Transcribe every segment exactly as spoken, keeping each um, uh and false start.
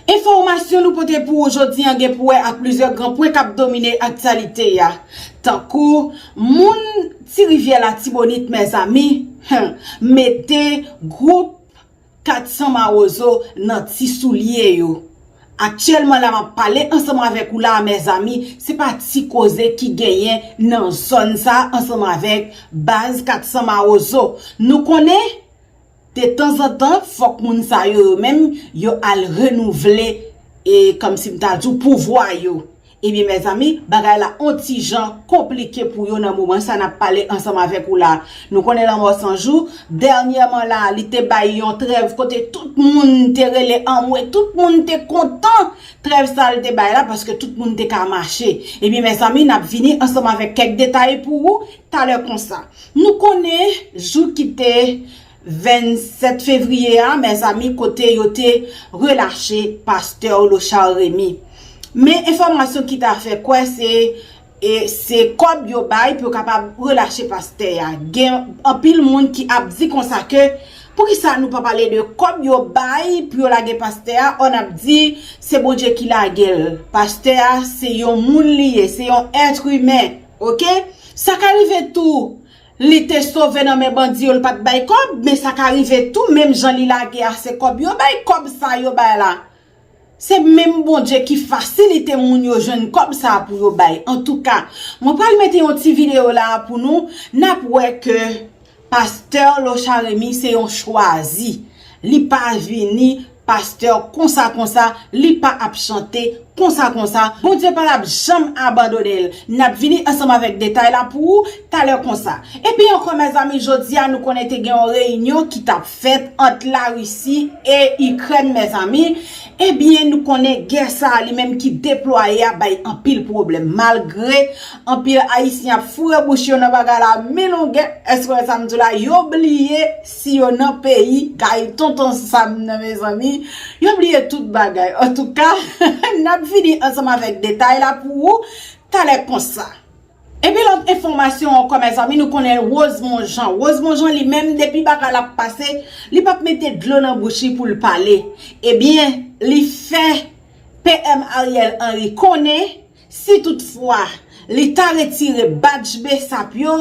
Enfòmasyon nou pote pou ou jodi a gen pou wè ak plizyè gran pwen k ap domine aktyalite a. Tankou, moun Ti Rivyè Latibonit, mezanmi, hmm, mete gwoup kat san Mawozo nan ti soulye yo. Aktyèlman la m ap pale ansanm avèk ou la, mezanmi, se pa ti koze ki genyen nan zòn sa ansanm avèk baz kat san Mawozo. Nou konnen, de tanzantan, fòk moun sa yo, yo menm, yo al renouvle, e kòmsi m ta di w, pouvwa yo. Ebyen, mezanmi, bagay la on ti jan konplike pou yo nan moman sa n ap pale ansanm avèk ou la. Nou konnen Lanmò San Jou, dènyèman la, li te bay yon trèv kote tout moun te rele anmwe, tout moun te kontan trèv sa l te bay la, paske tout moun te ka mache. Ebyen, mezanmi, n ap vini ansanm avèk kèk detay pou ou talè konsa. Nou konnen jou ki te vennsèt fevriye a, mezanmi, kote yo te relache pastè Lochard Remy. Men enfòmasyon ki ta fè kwè se, e, se kòb yo bay pou yo kapab relache pastè a. Gen anpil moun ki ap di konsa ke, poukisa nou pa pale de kòb yo bay pou yo lage pastè a, ò n ap di se Bondye ki lage l. Pastè a se yon moun li ye, se yon èt imen, oke? Sa ka rive tou, li te sove nan men bandi yo, li pa t bay kòb, men sa ka rive tou, menm jan li lage a, se kòb yo bay, kòb sa yo bay la. Se menm Bondye ki fasilite moun yo jwenn kòb sa a pou yo bay. Antouka, mwen pral mete yon ti videyo la a pou nou, n ap wè ke pastè Lochard Remy se yon chwazi. Li pa vini pastè konsa konsa, li pa ap chante konsa konsa. Bondye pa t ap janm abandone l. N ap vini ansanm avèk detay la pou ou talè konsa. Epi ankò, mezanmi, jodi a nou konnen te gen yon reyinyon ki t ap fèt ant Larisi e Ikrèn, mezanmi. Ebyen, nou konnen gè sa a li menm ki deplwaye a bay anpil pwoblèm. Malgre anpil Ayisyen ap foure bouch yo nan bagay la, men longè, èske w wè sa m di w la, yo bliye si yo nan peyi, kay tonton Sam nan, mezanmi, yo bliye tout bagay. Antouka, n ap vini ansanm avèk detay la pou ou talè konsa. Epi lòt enfòmasyon ankò, mezanmi, nou konnen Rosemond Jean. Rosemond Jean li menm, depi bagay la ap pase, li p ap mete dlo nan bouch li pou l pale. Ebyen, li fè P M Ariel Henry konnen, si toutfwa li ta retire badj BSAP yo,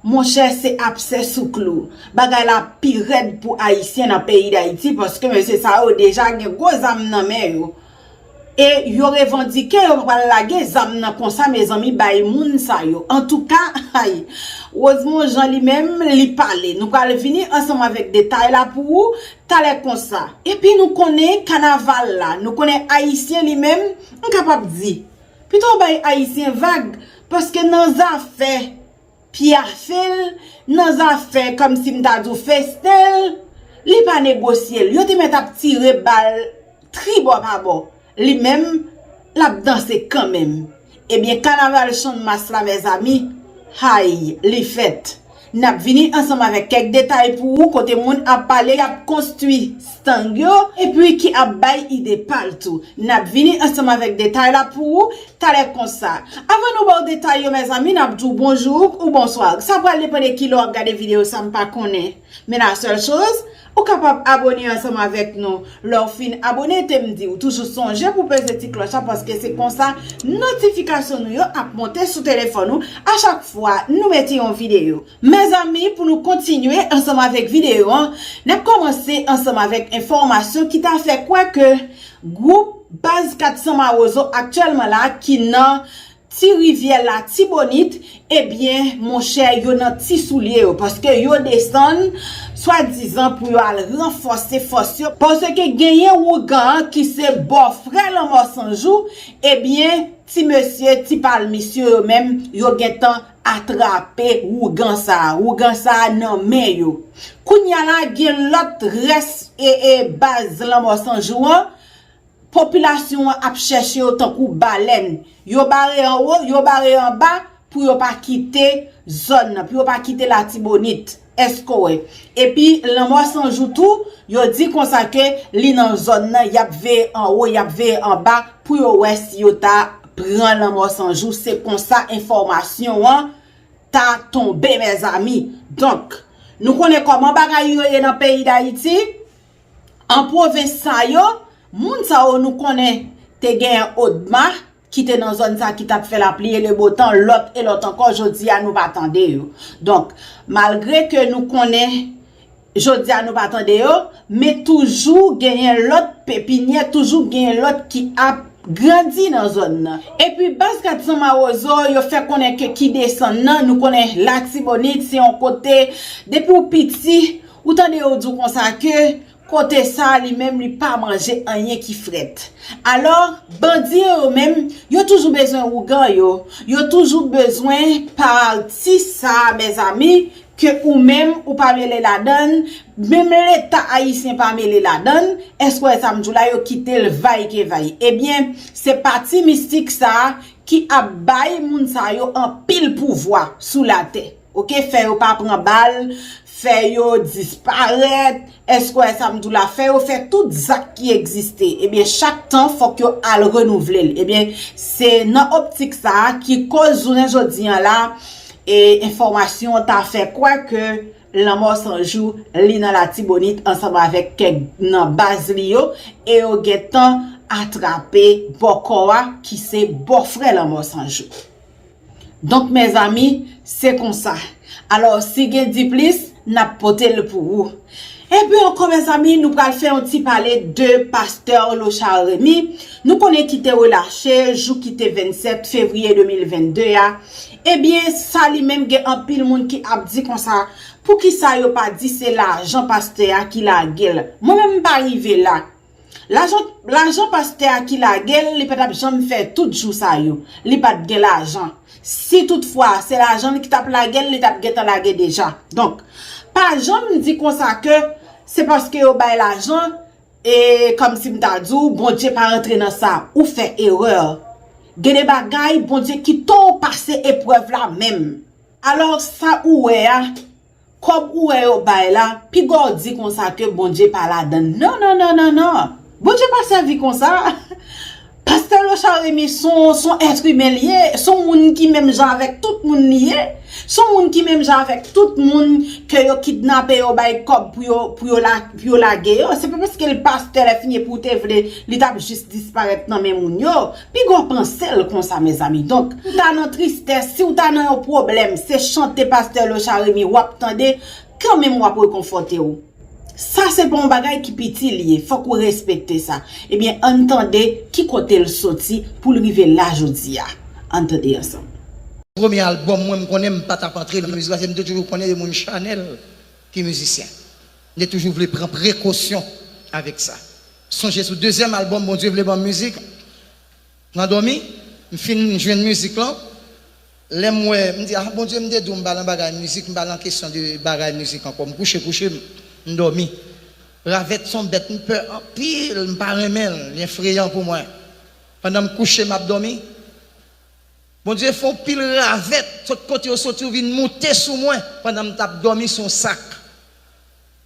monchè, se absè sou klou. Bagay la pi rèd pou Ayisyen nan peyi Dayiti, paske mesye sa yo deja gen gwo zam nan men yo. E yo revandike yo pa pral lage zam nan konsa, mezanmi, bay moun sa yo. Antouka, ay, Rosemond Jean li menm, li pale. Nou pral vini ansanm avèk detay la pou ou talè konsa. Epi nou konnen kanaval la, nou konnen Ayisyen li menm, m kapab di, pito w bay Ayisyen vag, paske nan zafè pyafe l, nan zafè kòmsi m ta di w festen l, li pa negosye l. Yo te mèt ap tire bal tribò pa bò. Li menm, l ap danse kanmenm. Ebyen, kanaval Channmas la, mezanmi, hay, li fèt. N ap vini ansanm avèk kèk detay pou ou, kote moun ap pale, y ap konstwi stang yo, epi ki ap bay ide pa l tou. N ap vini ansanm avèk detay la pou ou talè konsa. Avan nou ba w detay yo, mezanmi, n ap di w bonjou ou bonswa. Sa pral depann de kilè w ap gade videyo sa, m pa konnen. Men la sèl choz, ou kapab abone ansanm avèk nou. Lè w fin abone, te m di w toujou sonje pou peze ti klòch la, paske se konsa notifikasyon nou yo ap monte sou telefòn ou a chak fwa nou mete yon videyo. Mezanmi, pou nou kontinye ansanm avèk videyo an, n ap kòmanse ansanm avèk enfòmasyon ki ta fè kwè ke gwoup baz kat san Mawozo aktyèlman la ki nan Ti Rivyè Latibonit, ebyen, monchè, yo nan ti soulye yo, paske yo desann, swadizan pou yo al ranfòse fòs yo, paske genyen wougan an ki se bòfrè Lanmò San Jou, ebyen, ti mesye, ti palmis yo, yo menm, yo gentan atrape wougan sa a. Wougan sa a nan men yo. Kounye a la, gen lòt rès e, e baz Lanmò San Jou an, popilasyon an ap chèche yo tankou balèn. Yo bare anwo, yo bare anba pou yo pa kite zòn nan, pou yo pa kite Latibonit. Èske w wè? Epi Lanmò San Jou tou, yo di konsa ke li nan zòn nan, y ap veye anwo, y ap veye anba pou yo wè si yo ta pran Lanmò San Jou. Se konsa enfòmasyon an ta tonbe, mezanmi. Donk, nou konnen kòman bagay yo ye nan peyi Dayiti. An pwovens sa yo, Moun sa yo nou konnen te genyen Odma ki te nan zòn sa ki t ap fè lapli e le botan, lòt e lòt ankò, jodi a nou pa tande yo. Donk, malgre ke nou konnen jodi a nou pa tande yo, men toujou genyen lòt pepinyè, toujou genyen lòt ki ap grandi nan zòn nan. Epi baz kat san mawozo, yo fè konnen ke ki desann nan, nou konnen Latibonit se yon kote, depi w piti, ou tande yo di w konsa ke kote sa li menm li pa manje anyen ki frèt. Alò, bandi yo menm, yo toujou bezwen ougan yo, yo toujou bezwen pati sa, mezanmi, ke ou menm ou pa mele ladann, menm Leta ayisyen pa mele ladann, èske w wè sa m di w la, yo kite l vay ke vay. Ebyen, se pati mistik sa a ki ap bay moun sa yo anpil pouvwa sou latè. Oke, fè yo pa pran bal, fè yo disparèt, èske w wè sa m di w la, fè yo fè tout zak ki egziste. Ebyen, chak tan, fòk yo al renouvle l. Ebyen, se nan optik sa a ki koz jounen jodi a la, e enfòmasyon ta fè kwè ke Lanmò San Jou, li nan Latibonit ansanm avèk kèk nan baz li yo, e yo gentan atrape bòkò a, ki se bòfrè Lanmò San Jou. Donk, mezanmi, se konsa. Alò, si gen diplis, n ap pote l pou ou. Epi ankò, mezanmi, nou pral fè yon ti pale de pastè Lochard Remy. Nou konnen ki te relache jou ki te vennsèt fevriye de mil vennde a. Ebyen, sa li menm gen anpil moun ki ap di konsa, poukisa yo pa di se lajan pastè a ki lage l? Mwen menm, m pa rive la. Lajan, lajan pastè a ki lage l, li pa t ap janm fè tout jou sa yo. Li pa t gen lajan. Si toutfwa se lajan li ki t ap lage l, li t ap gentan lage deja. Donk, pa janm di konsa ke se paske yo bay lajan, e kòmsi m ta di w, Bondye pa rantre nan sa. Ou fè erè. Gen de bagay, Bondye kite w pase eprèv la menm. Alò, sa ou wè a, kòb ou wè yo bay la, piga w di konsa ke Bondye pa ladann. Non, non, non, non, non. Bondye pa sèvi konsa. Pastè Lochard Remy son, son èt imen li ye, son moun ki menm jan avèk tout moun li ye. Son moun ki menm jan avèk tout moun ke yo kidnape, yo bay kòb pou yo, pou yo, la, pou yo lage yo. Se pa paske l pastè, lè fini pou te vle, li t ap jis disparèt nan men moun yo. Piga w panse l konsa, mezanmi. Donk, si w ta nan tristès, si w ta nan yon pwoblèm, se chante pastè Lochard Remy w ap tande, kanmenm w ap rekonfòte w. Sa se pa yon bagay ki piti li ye, fòk ou respekte sa. Ebyen, ann tande ki kote l soti pou l rive la jodi a. Ann tande ansanm. Premye albòm mwen, m konnen m pa t ap antre nan mizik la, se m te toujou konnen de moun Chanèl ki mizisyen. M te toujou vle pran prekosyon avèk sa. Sonje sou dezyèm albòm Bondye vle ban m mizik, nan dòmi, m fin jwenn mizik lan. Lè m wè, m di, ah, Bondye, m te di w m pa nan bagay mizik, m pa nan kesyon de bagay mizik ankò. M kouche, kouche, m, m dòmi. Ravèt se yon bèt m pè anpil, m pa renmen l, li enfreyan pou mwen. Pandan m kouche, m ap dòmi, Bondye fè yon pil ravèt, sot kote yo soti yo vin moute sou mwen pandan m t ap dòmi sou yon sak.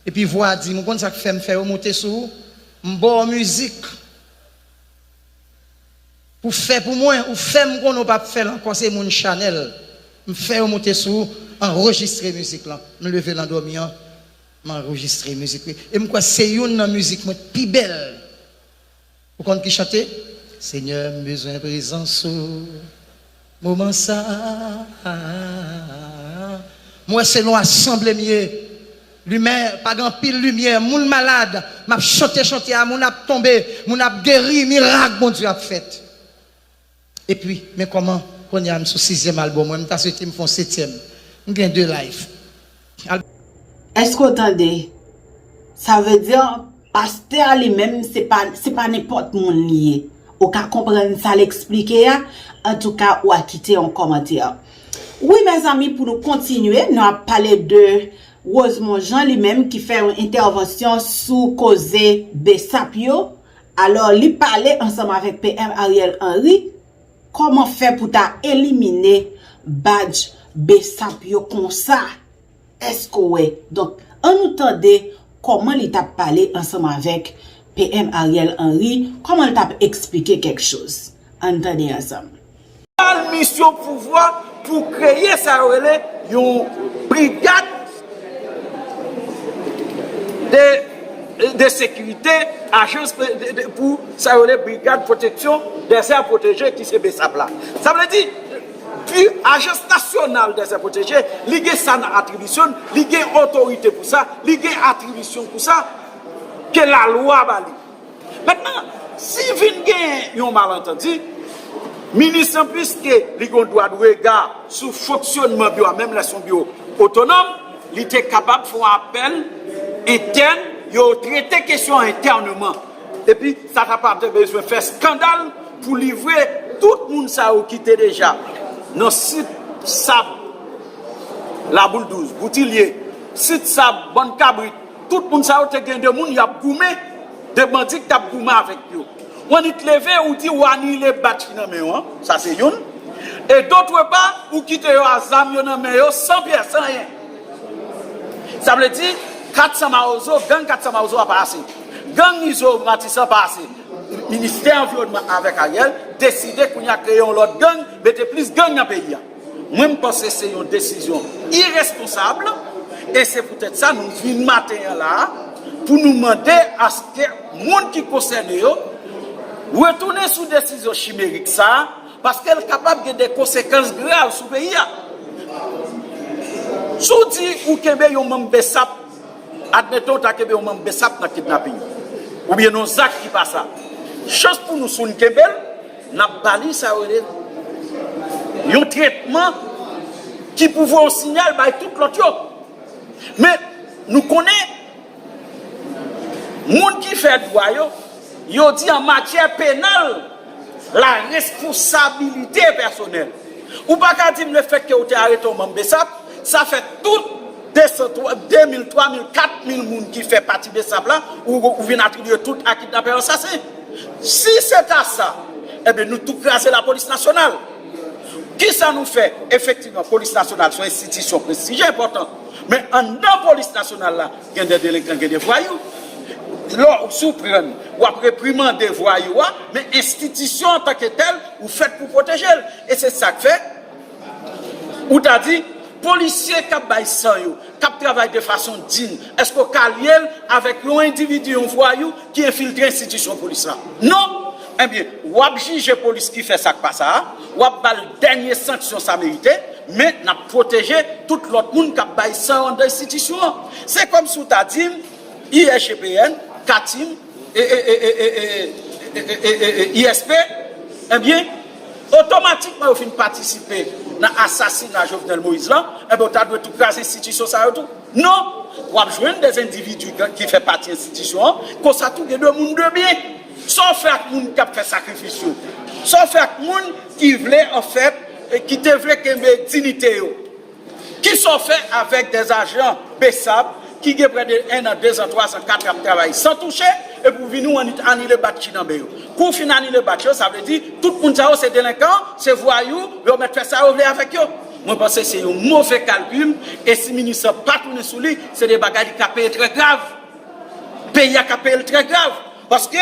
Epi vwa a di m, ou konn sa k fè m fè yo moute sou ou? M ba w mizik pou w fè pou mwen, ou fè m konnen w p ap fè l ankò, se moun Chanèl. M fè yo moute sou ou, anrejistre mizik lan. M leve nan dòmi an, m anrejistre mizik li. E m kwè se youn nan mizik mwen k pi bèl. Ou konn ki chante? Senyè, m bezwen prezans ou moman sa a. M wè se nan yon asanble m ye. Limyè, pa gen anpil limyè. Moun malad, m ap chante chante a, moun ap tonbe, moun ap geri, mirak Bondye ap fèt. Epi, men kòman, kounye a m sou sizyèm albòm mwen, m ta swete m fè yon setyèm. M gen de live. Èske w tande? Sa vle di, pastè a li menm, se pa, se pa nenpòt moun li ye. Ou ka konprann sa l eksplike a? Antouka, w a kite yon kòmantè. Wi, mezanmi, pou nou kontinye, nou ap pale de Rosemond Jean li menm ki fè yon entèvansyon sou koze Bsap yo. Alò, li pale ansanm avèk PM Ariel Henry, kòman fè pou ta elimine badj Bsap yo konsa? Èske w wè? Donk, ann nou tande kòman li t ap pale ansanm avèk PM Ariel Henry, kòman l t ap eksplike kèk choz. Ann tande ansanm. Al misyon pouvwa pou kreye sa yo rele yon brigad de de sekirite, ajans de, de, de, pou sa yo rele Brigad Pwoteksyon Dèzè Pwoteje ki se BSAP la. Sa vle di, pi Ajans Nasyonal Dèzè Pwoteje, li gen sa nan atribisyon, li gen otorite pou sa, li gen atribisyon pou sa, ke lalwa ba li. Mentnan, si vin gen yon malantandi, minis lan, piske li gen dwa de rega sou fonksyonman biwo a, menm lè se yon biwo otonòm, li te kapab fè yon apèl entèn, yo trete kesyon an entènman. Epi, sa ta pa te bezwen fè eskandal pou livre tout moun sa yo ki te deja nan sit sab Laboul douz, Boutilye, sit sab Bòn Kabrit, tout moun sa yo te gen de moun y ap goumen, de bandi k t ap goumen avèk yo. Ou annik leve, ou di ou anile batch ki nan men w an, sa se youn. E dòt pa, ou kite yo a zam yo nan men yo, san pyès, san anyen. Sa vle di, kat san Mawozo, gang kat san Mawozo a pa ase. Gang Izo Matisan pa ase. Ministè Anviwònman avèk Ariel deside kounye a kreye yon lòt gang, mete plis gang nan peyi a. Mwen, m panse se yon desizyon iresponsab, e se poutèt sa nou vin maten an la a pou nou mande aske moun ki konsène yo retounen sou desizyon chimerik sa a, paske l kapab gen de konsekans grav sou peyi a. Si w di ou kenbe yon manm BSAP, admeton w ta kenbe yon manm BSAP nan kidnaping, oubyen nan zak ki pa sa, chans pou nou, si nou kenbe l, n ap ba li sa yo rele yon tretman ki pou voye yon siyal bay tout lòt yo. Men, nou konnen, moun ki fè dwa yo, yo di an matyè penal, la responsabilité personnelle. Ou pa ka di m lefètke ou te arete yon manm BSAP, sa fè tout de san, de mil, twa mil, kat mil moun ki fè pati BSAP la, ou, ou vin atribiye tout a kidnapè ansasen. Si se ta sa, ebyen, nou tou kraze lapolis nasyonal. Kisa nou fè? Efektivman, polis nasyonal se yon enstitisyon prestijye, enpòtan. Men anndan polis nasyonal la, gen de delenkan, gen de vwayou. Lè w siprann, w ap reprimande vwayou a, men enstitisyon antanke tèl, ou fèt pou pwoteje l. E se sa k fè, ou ta di, polisye k ap bay san yo, k ap travay de fason diy, èske w ka lye l avèk yon endividi, yon vwayou ki enfiltre enstitisyon polis la? Non! Ebyen, w ap jije polis ki fè sa k pa sa a, w ap ba l dènye sanksyon sa merite, men n ap pwoteje tout lòt moun k ap bay san yo anndan enstitisyon an. Se kòmsi w ta di m, I S G P N, Katim, e, e, e, e, e, e, e, e, e, e, I S P, ebyen, otomatikman yo fin patisipe nan asasina Jovenel Moïse lan, ebyen, yo ta dwe tou kraze enstitisyon sa yo tou. Non! W ap jwenn de endividi ki fè pati enstitisyon an, konsa tou gen de moun de byen. Sa w fè ak moun k ap fè sakrifis yo? Sa w fè ak moun ki vle, anfèt, e ki te vle kenbe diyite yo? Kisa w fè avèk de ajan BSAP ki gen prè de en an, de zan, twa zan, kat an ap travay san touche, epi w vini w annik anile batch ki nan men yo? Kou w fin anile batch yo, sa vle di tout moun sa yo se delenkan, se vwayou, yo mèt fè sa yo vle avèk yo. Mwen panse se yon move kalkil, e si minis lan pa tounen sou li, se de bagay li ka peye trè grav. Peyi a ka peye l trè grav. Paske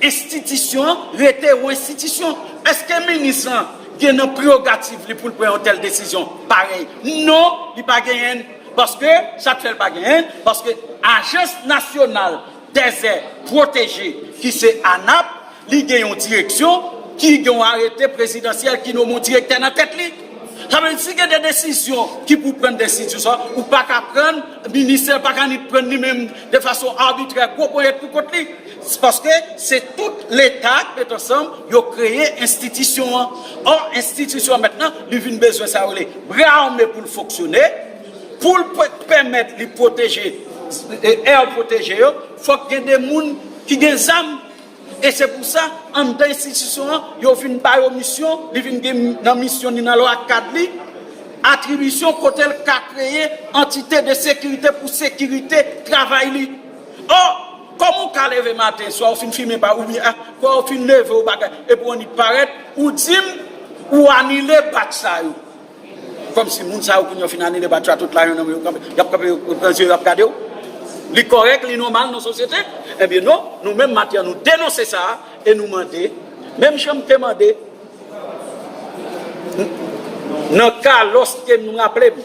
enstitisyon an rete yon enstitisyon. Èske minis lan gen nan prerogativ li pou l pran yon tèl desizyon parèy? Non, li pa genyen l. Paske, sa k fè l pa genyen l, paske Ajans Nasyonal Dèzè Pwoteje, ki se anap, li gen yon direksyon, ki gen yon arete prezidansyèl ki nonmen yon direktè nan tèt li. Sa vle di, si gen de desizyon ki pou pran de enstitisyon, ou pa ka pran, minis lan pa ka ni pran li menm de fason abitrè, gwo ponyèt pou kont li. Paske se tout Leta k met ansanm, yo kreye enstitisyon an. Ò, enstitisyon an mentnan, li vin bezwen sa yo rele bra ame pou l fonksyone, pou l pè-, pèmèt li pwoteje, e, air pwoteje yo, fòk gen de moun ki gen zam. E se pou sa, anndan enstitisyon an, yo vin ba yo misyon, li vin gen nan misyon li nan lwa kad li, atribisyon kote l ka kreye antite de sekirite pou sekirite travay li. Ò, kòman w ka leve maten, swa w fin fimen pa, oubyen, a, kòman w fin leve w bagay, epi w annik parèt, ou di m, ou anile batch sa yo. Kòmsi moun sa yo kounye a fin anile batch la, tout la, yo nan men yo kanpe, y ap kanpe, yo pran zye, y ap gade w. Li kòrèk, li nòmal nan sosyete? Ebyen non, nou menm maten an, nou denonse sa a, e nou mande, menm jan m te mande, nan ka lòske m raple m,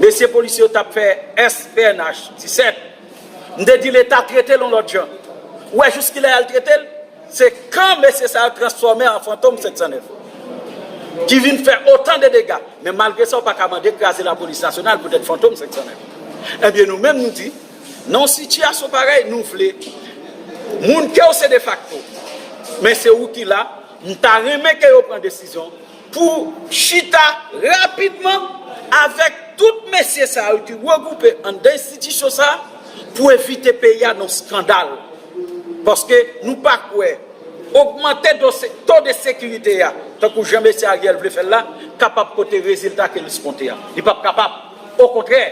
mesye polisye yo t ap fè S P N H disèt, M te di Leta trete l yon lòt jan. Ou wè jiskilè y al trete l? Se kan mesye sa yo transfòme an Fantom senk san nèf, ki vin fè otan de dega. Men malgre sa, ou pa ka mande kraze Lapolis Nasyonal poutèt Fantom senk san nèf. Ebyen, nou menm, nou di, nan yon sitiyasyon parèy, nou vle moun ke w se defakto, men se ou ki la, m ta renmen ke yo pran desizyon pou chita rapidman avèk tout mesye sa yo ki regwoupe anndan enstitisyon sa a pou evite peyi a nan skandal. Paske nou pa kwè ogmante do se- to de sekirite a, tankou jan mesye Ariel vle fè l la, kapab pote rezilta ke l eskonte a. Li p ap kapab. Okontrè,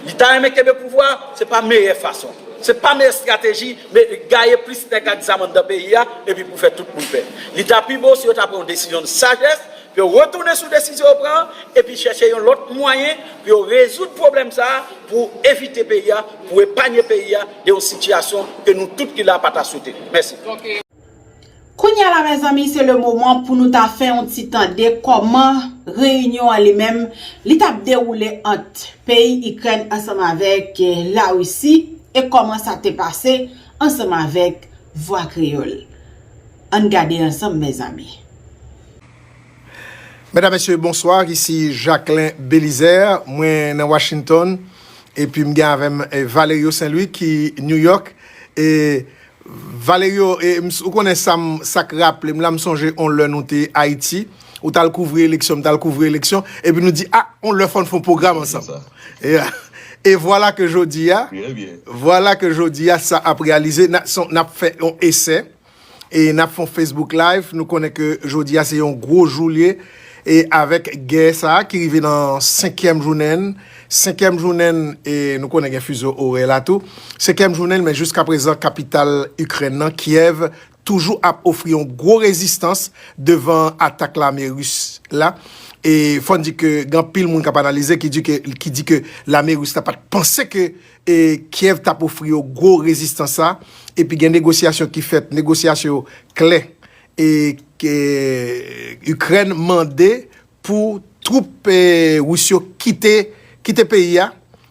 li ta renmen kenbe pouvwa, se pa meyè fason. Se pa meyè estrateji, men gaye plis nèg ak zam anndan peyi a, epi pou fè tout moun pè. Li ta pi bon si yo ta pran yon desizyon de sajès, pou yo retounen sou desizyon yo pran an, epi chèche yon lòt mwayen pou yo rezoud pwoblèm sa a, pou evite peyi a, pou epanye peyi a de yon sitiyasyon ke nou tout ki la pa ta swete. Mèsi. Kounye a la, mezanmi, se le moman pou nou ta fè yon ti tande kòman reyinyon an li menm, li t ap dewoule ant peyi Ikrèn ansanm avèk, eh, Larisi, e kòman sa te pase ansanm avèk Vwa Kreyòl. Ann gade ansanm, mezanmi. Medam, mesye, bonswa. Isi Jacquelin Belizaire. Mwen nan Washington. Epi m gen avè m, eh, Valerio Saint Louis ki New York. E Valerio, eh, m- ou konnen sa m- sa k raple m la, m sonje on lè nou te Ayiti. Ou t al kouvri eleksyon, m t al kouvri eleksyon. Epi nou di, ah, on lè fò n fè on pwogram ansanm. E, e vwala ke jodi a, vwala ke jodi a, sa ap reyalize. N a- son- n ap fè on esè. E n ap fè yon Facebook Live. Nou konnen ke jodi a se yon gwo jou l ye. E avèk gè sa a ki rive nan senkyèm jounen l, senkyèm jounen l, e nou konnen gen fizo orè la tou. Senkyèm jounen l, men jiskaprezan kapital Ikrèn nan, Kyèv, toujou ap ofri yon gwo rezistans devan atak lame ris la. E fò n di ke gen anpil moun k ap analize ki di ke, ki di ke lame ris la pa t panse ke e Kyèv t ap ofri yo gwo rezistans sa, epi gen negosyasyon ki fèt, negosyasyon klè, e ke Ikrèn mande pou twoup, e, ris yo kite, kite peyi a,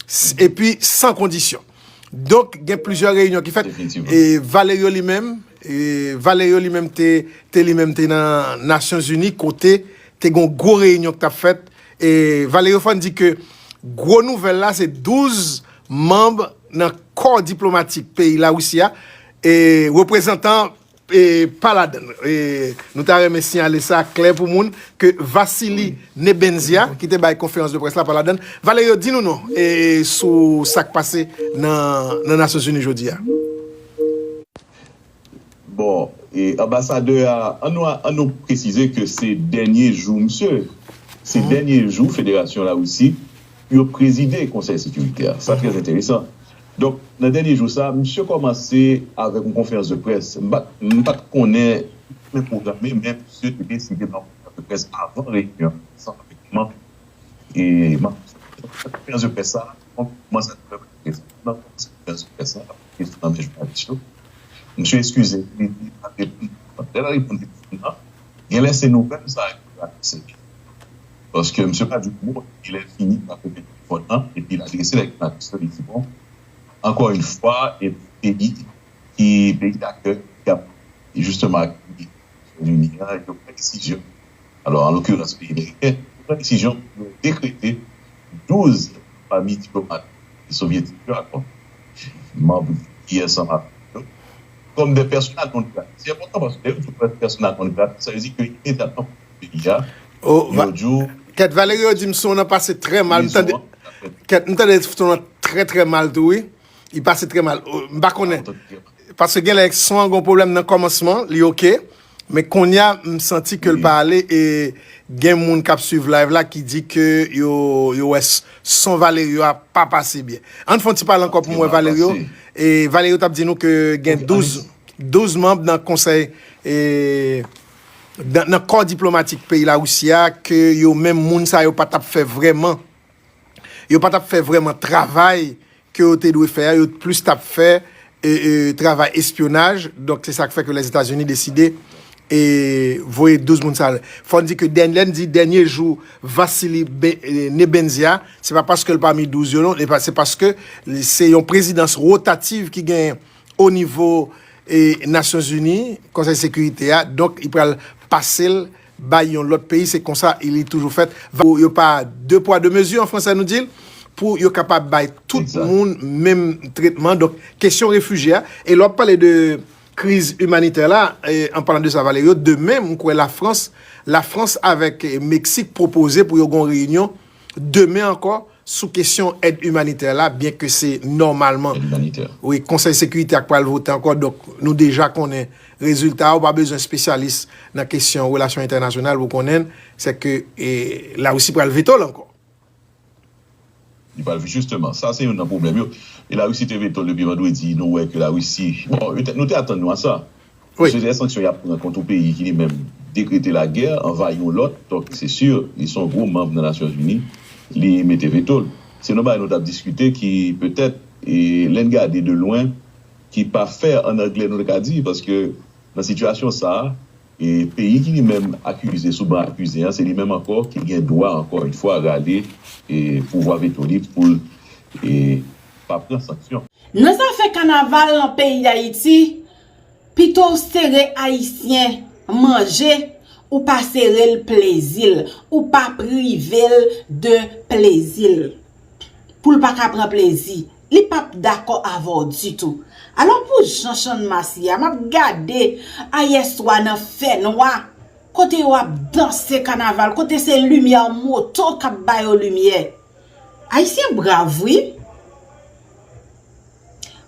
s- epi san kondisyon. Donk, gen plizyè reyinyon ki fèt. E Valerio li menm, e Valerio li menm te, te li menm te nan Nasyonzini kote te gen yon gwo reyinyon ki t ap fèt. E Valerio fò n di ke gwo nouvèl la se douz manm nan kò diplomatik peyi Larisi a, e reprezantan, e pa ladann. E nou ta renmen siyale sa klè pou moun ke Vasily Nebenzia, ki te bay konferans de près la, pa ladann. Valerio, di nou non, e sou sa k pase nan, nan Nasyonzini jodi a. Bon, e anbasadè a, an nou, an nou presize ke se dènye jou misye, se dènye jou Federasyon Larisi pou yo prezide Konsèy Sekirite a. Sa trè enteresan. Donk, nan dènye jou sa, misye kòmanse avèk yon konferans de près. M pa, m pa t konnen men pwograme, men misye te deside nan konferans de près avan reyinyon ansanm avèk manm e manm konferans de près sa, kòman sa te fè nan konferans de près sa, kesyon nan men jounalis yo. Misye eskize li, li pa reponn. Lè l reponn kesyon nan, genlè se nouvèl sa yo tradise. Paske misye pa di yon mo, epi lè l fini, l ap remet telefòn nan, epi l adrese lè jounalis yo, li di, bon, ankò yon fwa, e peyi ki, peyi dakè ki ap jisteman akeyi Nasyonzini an, yo pran desizyon. Alò, an lokirans, peyi meriken, yo pran desizyon pou yo dekrete douz pami diplomat sovyetik yo, alò, manm ki ansanm avèk yo, kòm de persona non grata. Se enpòtan paske lè yo di persona non grata, sa vle di ke imedyatman pou peyi a, yo di w. Kèt, Valerio di m son nan pase trè mal. Kèt, m tande son nan trè, trè mal tou, wi. Li pase trè mal. M pa konnen. Paske genlè son an gen yon pwoblèm nan kòmansman, li oke. Men kounye a, m santi ke l pa ale e gen moun k ap swiv live la ki di ke yo, yo wè son Valerio a pa pase byen. Ann fè yon ti pale ankò pou m wè Valerio. E Valerio t ap di nou ke gen douz, douz manm nan konsèy, e nan, nan kò diplomatik peyi Larisi a, ke yo menm moun sa yo pa t ap fè vrèman, yo pa t ap fè vrèman travay ke yo te dwe fè a, yo plis t ap fè, e, e, travay espyonaj. Donk, se sa k fè ke Lèzetazini deside e voye douz moun sa yo. Fò n di ke dèn-, lè n di dènye jou Vasily Be-, e, Nebenzia, se pa paske l pami douz yo non, e pa, se paske li, se yon prezidans wotativ ki genyen o nivo e Nasyonzini, Konsèy Sekirite a, donk li pral pase l bay yon lòt peyi, se konsa li toujou fèt. Yo pa de pwa de mezi an fransè nou di l, pou yo kapab bay tout moun menm tretman. Donk kesyon refijye a, e lè w ap pale de kriz imanitè la, e an palan de sa Valerio, demen m kwè Lafrans, Lafrans avèk e, Meksik pwopoze pou yo gen yon reyinyon demen ankò sou kesyon èd imanitè la, byen ke se nòmalman. Èd imanitè. Wi, Konsèy Sekirite a k pral vote ankò, donk nou deja konnen rezilta a, ou pa bezwen espesyalis nan kesyon relasyon entènasyonal pou konnen l, se ke e, Larisi pral veto l ankò. Li pral, jisteman, sa se youn nan pwoblèm yo. E Larisi te veto l depi vandredi, nou wè ke Larisi, bon, nou te atann nou a sa. Wi. Se de sanksyon y ap pran kont yon peyi ki li menm dekrete lagè, anvayi yon lòt, donk se si, li se yon gwo manm nan Nasyonzini, li mete veto l. Se yon bagay nou t ap diskite ki petèt, e, lè n gade de lwen, ki pa fè an anglè nou ta ka di, paske nan sitiyasyon sa a, e, peyi ki li menm akize sou ban akize an, se li menm ankò ki gen dwa, ankò yon fwa, rale, e, pouvwa veto li pou l, e, pa pran sanksyon. Nan zafè kanaval nan peyi Dayiti, pito w sere Ayisyen manje, ou pa sere l plezi l, ou pa prive l de plezi l. Pou l pa ka pran plezi, li p ap dakò avè w ditou. Alò pou jan Channmas ye a, m ap gade ayèswa nan fènwa, kote yo ap danse kanaval, kote se limyè moto k ap ba yo limyè. Ayisyen brav wi.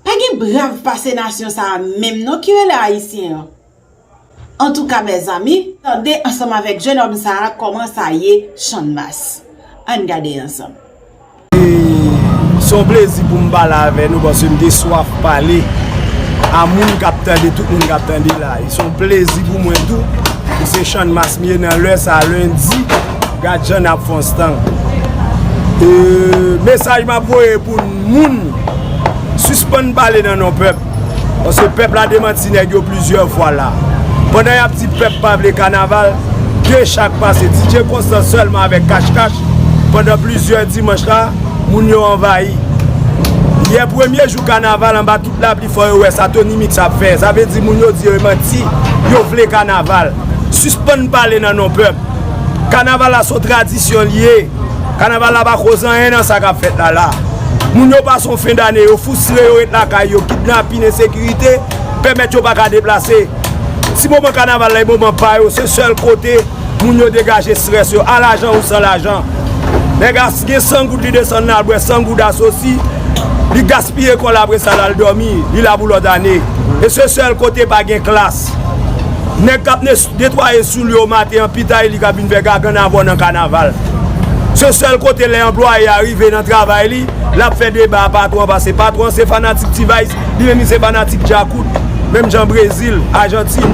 Pa gen brav pase nasyon sa a menm non ki rele ayisyen an. Antouka mezanmi, tande ansanm avèk jenòm sa a kòman sa ye Channmas. Ann gade ansanm. Se yon plezi pou m pale avè nou paske m gen swaf pale a moun k ap tande, tout moun k ap tande la. E se yon plezi pou mwen tou. E se Channmas m ye nan lè sa a, lendi. Gad jan n ap fè yon stand. E, mesaj m ap voye pou moun, sispann pale nan non pèp. Paske pèp la demanti nèg yo plizyè fwa la. Pandan y ap di pèp pa vle kanaval, de cha k pase, DJ Constant sèlman avèk Cash Cash, pandan plizyè dimanch la, moun yo anvayi. Yè premye jou kanaval anba tout lapli fò yo wè sa Tony Mix ap fè. Sa vle di moun yo di yo manti, yo vle kanaval. Sispann pale nan non pèp. Kanaval la se yon tradisyon l ye. Kanaval la pa koz anyen nan sa k ap fèt la la. Moun yo pase yon fen dane, yo fristre, yo ret lakay yo, kidnapin, ensekirite, pèmèt yo pa ka deplase. Ti moman kanaval la, e moman pa yo, se sèl kote moun yo degaje estrès yo, a lajan ou san lajan. Nèg a gen san goud, li desann nan, al bwè san goud asosi, li gaspiye kò l, apre sa l al dòmi, li la pou lòt ane. E se sèl kote pa gen klas. Nèg k ap ne- Netwaye soulye w maten an, pita e li k ap vin fè gagann avè w nan kanaval. Se sèl kote lè anplwaye a rive nan travay li, l ap fè deba a patwon an, paske patwon an se fanatik T-Vice, li menm li se fanatik Djakout, menm jan Brezil, Ajantin.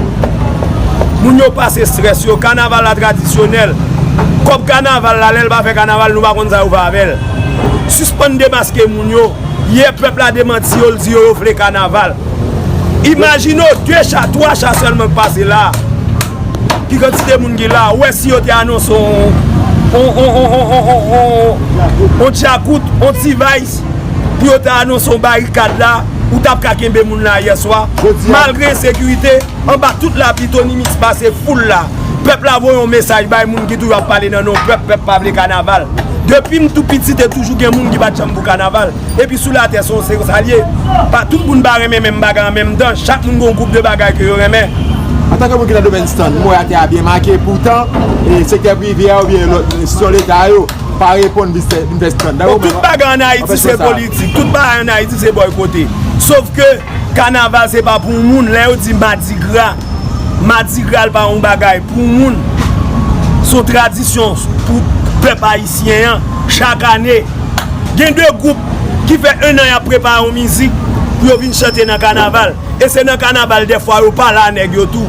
Moun yo pase estrès yo, kanaval la tradisyonèl. Kòb kanaval la, lè l pa fè kanaval, nou pa konn sa yo fè avè l. Sispann demaske moun yo. Yè pèp la demanti yo, l di yo, yo vle kanaval. Imajine w, de cha, twa cha sèlman k pase la. Ki kantite moun ki la? Ou wè si yo te anonse on, on, on, on Djakout, on T-Vice, pou yo te anonse on barikad la, ou t ap ka kenbe moun la yèswa. Malgre ensekirite, anba tout lapli, Tony Mix pase foul la. Pèp la voye yon mesaj bay moun ki toujou ap pale nan non pèp, pèp pa vle kanaval. Depi m tou piti, te toujou gen moun ki pa t janm pou kanaval. Epi sou latè se yon se konsa l ye. Pa tout moun pa renmen menm bagay an menm tan. Chak moun gen yon gwoup de bagay ke yo renmen. Antanke moun ki nan domèn stand, m wè atè a byen make. Poutan, e, sektè prive a oubyen lòt enstitisyon Leta yo pa reponn vin fè stand. Bon, tout bagay ann Ayiti se politik. Tout bagay ann Ayiti se bòykote. Sof ke kanaval se pa pou moun. Lè yo di madigra, madigra l pa yon bagay pou moun. Se yon tradisyon pou pèp ayisyen an. Chak ane, gen de gwoup ki fè en an y ap prepare yon mizik pou yo vin chante nan kanaval. E se nan kanaval dèfwa yo pa la nèg yo tou.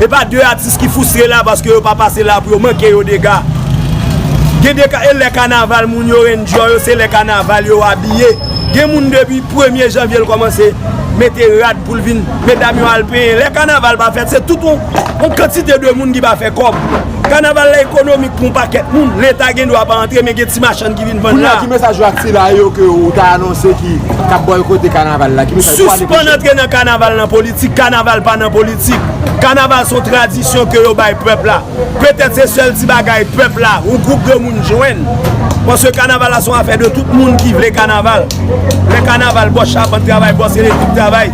E pa de atis ki fristre la paske yo pa pase la pou yo manke yo dega. Gen de ka, e lè kanaval moun yo enjoy yo, se lè kanaval yo abiye. Gen moun depi premye janvye l kòmanse mete rad pou l vin, medam yo al penyen. Lè kanaval pa fèt, se tout yon, yon kantite de moun ki pa fè kòb. Kanaval la ekonomik pou yon pakèt moun. Leta gen dwa pa antre, men gen ti machann ki vin vann la. Kounye a, ki mesaj ou ak sila yo ke ou ta anonse ki, k ap bòykote kanaval la? Ki mesaj ou ale pou yo? Sispann antre nan kanaval nan politik. Kanaval pa nan politik. Kanaval se yon tradisyon ke yo bay pèp la. Petèt se sèl ti bagay pèp la, yon gwoup de moun jwenn. Paske kanaval la se yon afè de tout moun ki vle kanaval. Lè kanaval, bòs chapant travay, bòs elektrik travay,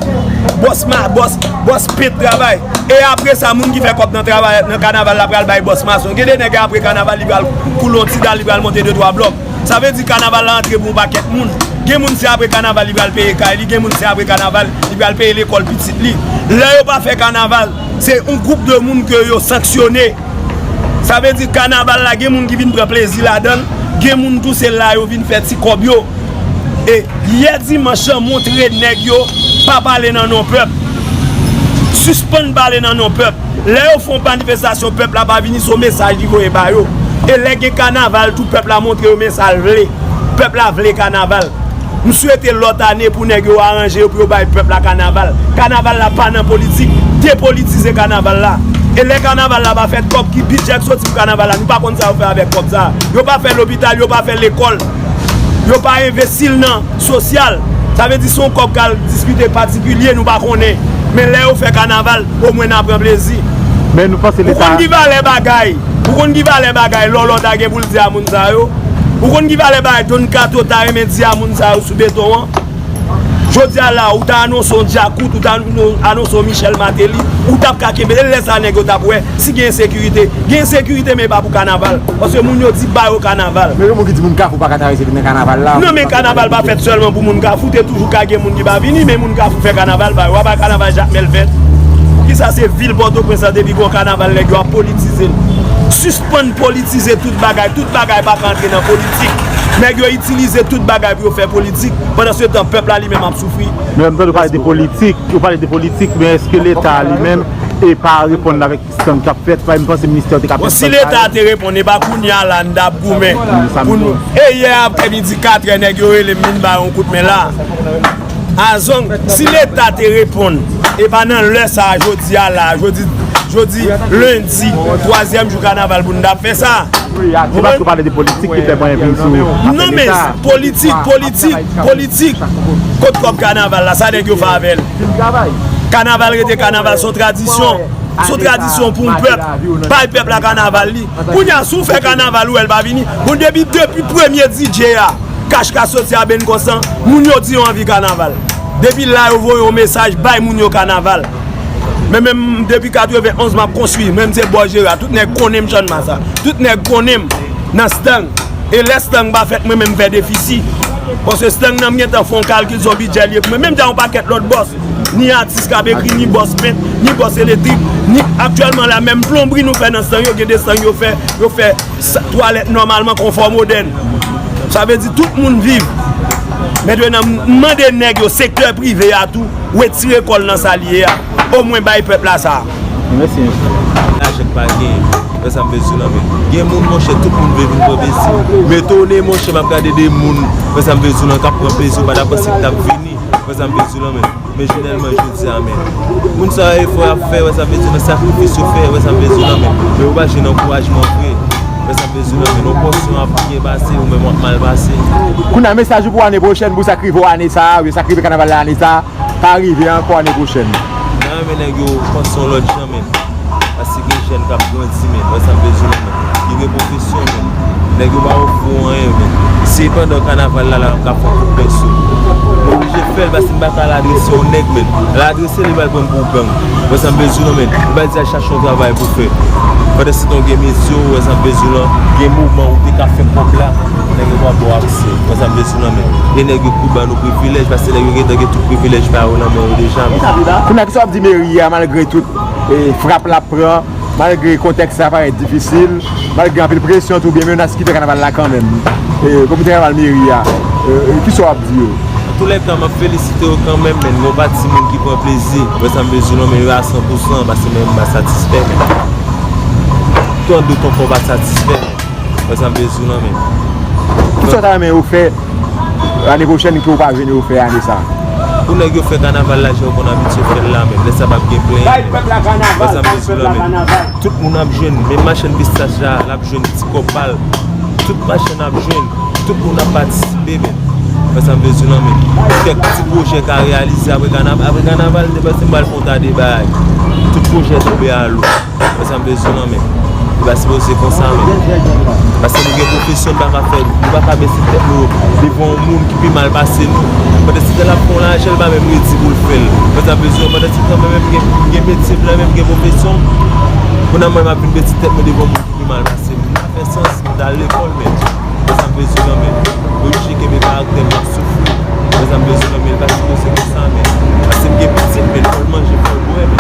bòs ma, bòs, bòs pent travay. E apre sa, moun ki fè kòb nan travay, nan kanaval la pral bay bòs mason. Gen de nèg apre kanaval, li pral koule yon ti dal, li pral monte de twa blòk. Sa vle di kanaval la antre pou yon pakèt moun. Gen moun se apre kanaval li pral peye kay li, gen moun se apre kanaval li pral peye lekòl pitit li. Lè yo pa fè kanaval, se yon gwoup de moun ke yo sanksyone. Sa vle di kanaval la, gen moun ki vin pran plezi ladan l, gen moun tou se la yo vin fè ti kòb yo. E yè dimanch lan montre nèg yo pa pale nan non pèp. Sispann pale nan non pèp. Lè yo fè yon manifestasyon, pèp la pa vini, se yon mesaj li voye ba yo. E lè gen kanaval tou, pèp la montre yo men sa l vle. Pèp la vle kanaval. M swete lòt ane pou nèg yo aranje yo, pou yo bay pèp la kanaval. Kanaval la pa nan politik. Depolitize kanaval la. E lè kanaval la pa fèt, kòb ki bidjè k soti pou kanaval la, nou pa konn sa yo fè avèk kòb sa. Yo pa fè lopital, yo pa fè lekòl. Yo pa envesti l nan sosyal. Sa vle di se yon kòb k al diskite patikilye, nou pa konnen. Men lè yo fè kanaval, omwen n a pran plezi. Men nou panse Leta. Ou konn ki valè bagay? Ou konn ki valè bagay lòlò ta gen pou l di a moun sa yo? Ou konn ki valè bagay Don Kato ta renmen di a moun sa yo sou beton an? Jodi a la, ou ta anonse yon Djakout, ou ta anonse yon Michel Martelly, ou t ap ka kenbe l. E lè sa nèg yo t ap wè si gen ensekirite. Gen ensekirite, men e pa pou kanaval. Paske moun yo di ba yo kanaval. Men gen moun ki di moun Kafou pa ka travèse vin nan kanaval la. Non, men kanaval pa fèt sèlman pou moun Kafou. Te toujou ka gen moun ki pa vini, men moun Kafou fè kanaval ba yo. Apa kanaval Jakmèl fèt? Poukisa se vil Pòtoprens lan depi gon kanaval nèg yo ap politize l? Sispann politize tout bagay. Tout bagay pa ka antre nan politik. Nèg yo itilize tout bagay pou yo fè politik. Pandan se tan, pèp la li menm ap soufri. Men m tande w pale de politik, ou pale de politik, men èske Leta li menm e pa reponn avèk Sitwèn k ap fèt, pa m panse ministè yo te ka fè. Bon, si Leta te reponn, e pa kounye a la n t ap goumen pou nou. E yè aprèmidi, katrè, nèg yo rele m vin ba yo yon kout men la. Azong, si Leta te reponn, e pa nan lè sa a, jodi a la, jodi, jodi lendi, twazyèm jou kanaval pou n t ap fè sa. Wi, a, se paske w pale de politik ki fè mwen vin sou afè Leta. Non, men politik, politik, politik. Kot kòb kanaval la, sa nèg yo fè avè l? Kanaval rete kanaval, se yon tradisyon. Se yon tradisyon pou yon pèp. Bay pèp la kanaval li. Kounye a, si w fè kanaval, ou wè l pa vini. Bon, depi, depi premye D J a, Cash ka soti a Benn Konsan, moun yo di yo anvi kanaval. Depi la, yo voye yon mesaj, bay moun yo kanaval. Men menm depi katrevenonz, m ap konstwi. Menm se bò Jera. Tout nèg konnen m Channmas a. Tout nèg konnen m nan Stang. E lè Stang pa fèt, mwen menm m fè defisi. Paske Stang nan m gentan fè yon kalkil, se yon bidjè li ye pou mwen. Menm jan yon pakèt lòt bòs. Ni atis k ap ekri, ni bòs pent, ni bòs elektrik, ni aktyèlman la, menm plonbri nou fè nan Stang yo, gen de Stang yo fè, yo fè sa, twalèt nòmalman konfò modèn. Sa vle di tout moun viv. Mentnan, m mande nèg yo, sektè prive a tou, retire kò l nan sa l ye a. Omwen bay pèp la sa. Mèsi, mesye. Lajan k pa genyen. Wè sa m vle di w lan, men. Gen moun, monchè, tout moun vle vin pran plezi. M etone, monchè, m ap gade de moun, wè sa m vle di w lan, k ap pran plezi, ou pa ta panse ki t ap vini. Wè sa m vle di w lan, men. Men jenèlman, jodi a, men. Moun sa yo, efò y ap fè, wè sa m vle di w lan, sakrifis yo fè, wè sa m vle di w lan, men. Men yo pa jwenn ankourajman vre. Wè sa m vle di w lan, men. Non pòsyon ap byen pase, ou menm w ap mal pase. Kounye a, mesaj ou pou ane pwochèn, pou sa k rive w ane sa a, wi, sa k rive kanaval la ane sa a, pa rive ankò ane pwochèn. Mwen renmen nèg yo panse yon lòt jan, men. Paske gen jèn k ap grandi, men. Wè sa m vle di w lan, men. Yo gen pwofesyon, men. Nèg yo pa ofri w anyen, men. Se pandan kanaval la, la, m ka fè yon kout pèso. Mwen oblije fè l, paske m pa ka al adrese yon nèg, men. Al adrese l, li pral pran m pou gang. Wè sa m vle di w lan, men. Li pral di al chache yon travay pou fè. Pandan se tan, gen medya, wè sa m vle di w lan. Gen moman ou te ka fè kòb la. Nèg yo pa ba w aksè. Wè sa m vle di w lan, men. E nèg yo kou ba nou privilèj, paske nèg yo gentan gen tout privilèj pa yo nan men yo deja, men. Kounye a, kisa w ap di meri a, malgre tout, e, frap l ap pran, malgre kontèks sa parèt difisil, malgre anpil presyon tou, byen menas ki fè kanaval la kanmenm? E, komite kanaval meri a, e, e, kisa w ap di yo? Antoulèka, m ap felisite yo kanmenm, men gon pati moun ki pran plezi. Wè sa m vle di w lan, men yo a san pou san, paske mwen menm m pa satisfè, men. Tan dout ankò pa satisfè, men. Wè sa m vle di w lan, men. Kisa w ta renmen yo fè ane pwochèn ke w pa jwenn yo fè ane sa a? Pou nèg yo fè kanaval la, jan yo konn abitye fè l la, menm lè sa p ap gen plenyen. Bay pèp la kanaval, bay pèp la kanaval. Tout moun ap jwenn, menm machann pistach la, l ap jwenn ti kòb pa l. Tout machann ap jwenn, tout moun ap patisipe, men. Wè sa m vle di w lan, men. Kèk ti pwojè ka reyalize apre kanav-, apre kanaval, te panse m pral fè yon ta de bagay. Tout pwojè tonbe a lo. Wè sa m vle di w lan, men. Li pa sipoze konsa, men. Paske nou gen pwofesyon, nou pa ka fè, nou pa ka bese tèt nou devan yon moun ki pi mal pase nou. Pandan se tan l ap fè yon lajè, l pa menm redi pou l fè l. Wè sa m vle di w, pandan se tan mwen menm gen, gen metye m, mwen menm gen pwofesyon m. Kounye a mwen, m ap vin bese tèt mwen devan moun ki pi mal pase m. Sa fè sans, mwen t al lekòl, men. Wè sa m vle di w lan, men. Mwen oblije kenbe karaktè m, m ap soufri. Wè sa m vle di w lan, men. Li pa sipoze konsa, men. Paske m gen pitit, men. Fò l manje, fò l bwè, men.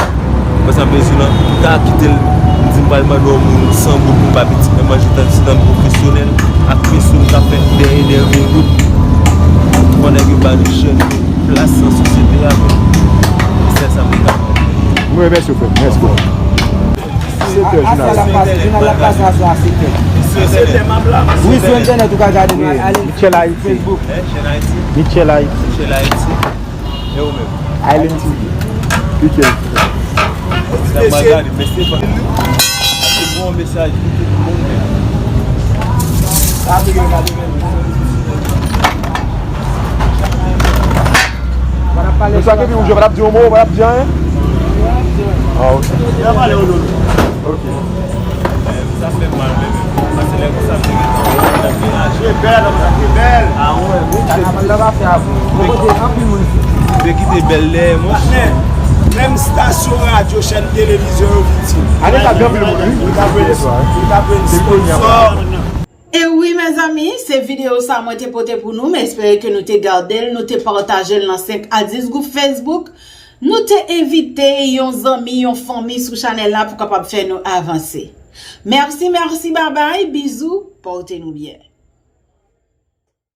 Wè sa m vle di w lan. M ka kite l, m di m pral mande yon moun san goud pou m ba pitit mwen manje, tandiske nan pwofesyonèl, ak peso m ka fè dèyè dèyè yon goud. Fò nèg yo ba nou jèn yo plas nan sosyete a, men. Se sèl sa m te ka mande. Mwen remèsye w, frè m. Mèsi bokou. Sete, jounal la. Jounal la pase aswè a sete. Wi, sou entènèt ou ka gade nou. Ale Michel Haiti. Facebook. Michel Haiti. Michel Haiti. E ou menm? Island T V. Michel. Sa m gade, men se pa. Se bon mesaj pou tout moun, men. Nou sa ke pi ou jwe, pa t ap di yon mo, pa t ap di anyen? Ah, ok. Ok. Sa fè m mal, men, paske lè konsa m te gentan wè nan village. Trè bèl, trè bèl. Ah, wè, wi. Kanaval la pa fè avè w. Ou kote anpil moun isit. Te kite bèl dèyè mwen. Patnè, menm stasyon radyo, chèn televizyon yo viktim. Ane sa gen anpil moun, wi. Yo t ap jwenn, yo t ap jwenn sponsò. E wi, mezanmi, se videyo sa mwen te pote pou nou. M espere ke nou te gade l, nou te pataje l nan senk a dis gwoup Facebook. Nou te envite yon zanmi, yon fanmi sou chanèl la pou kapab fè nou avanse. Mèsi, mèsi, babay, bizou, pòte nou byen.